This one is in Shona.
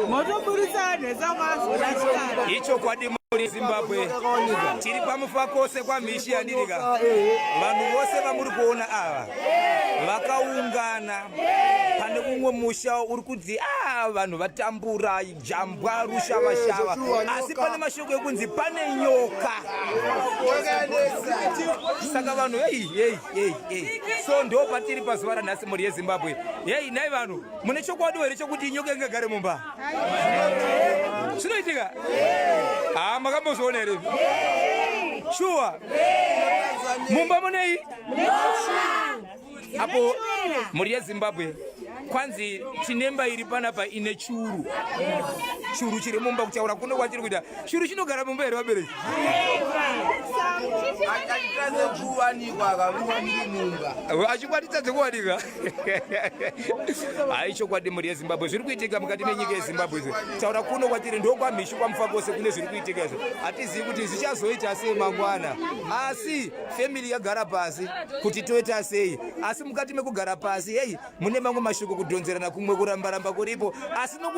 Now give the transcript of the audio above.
Motoburitsa vanhu vese vamazvoda chikara. Ichokwadi muri Zimbabwe, tiri paMufakose kwaMhishi yandirika. Vanhu vose vamuri kuona ava vakaungana pane umwe musha uri kunzi a vanhu vatambura jambwa rushavashava, asi pane mashoko ekunzi pane nyoka. Saka vanhu, hei hei hei hei, so ndo patiri pazuva ranhasi, mhuri yeZimbabwe. Hei nhai vanhu, mune chokwadi here chokuti nyoka ingagare mumba? Zvinoitika? Ha, makambozviona here? Shuwa, mumba munei apo, mhuri yeZimbabwe? Kwanzi tinemba iri panapa ine churu, churu chiri mumba. Kutaura kuno kwatiri kuita, churu chinogara mumba here, vabereki? Achitadze kuwanikwa, akawanikwa mumba. Achikwatitadze kuwanika. Hai, chokwadi, mhuri yeZimbabwe, zviri kuitika mukati menyika yeZimbabwe izvi. Taura kuno kwatiri ndokwaMhishu kwaMufakose kune zviri kuitika izvi. Hatizivi kuti zvichazoita sei mangwana, asi family yagara pasi kuti toita sei. Asi mukati mekugara pasi, hei, mune mamwe mashoko, kudhonzerana kumwe, kurambaramba kuripo, asi nokuda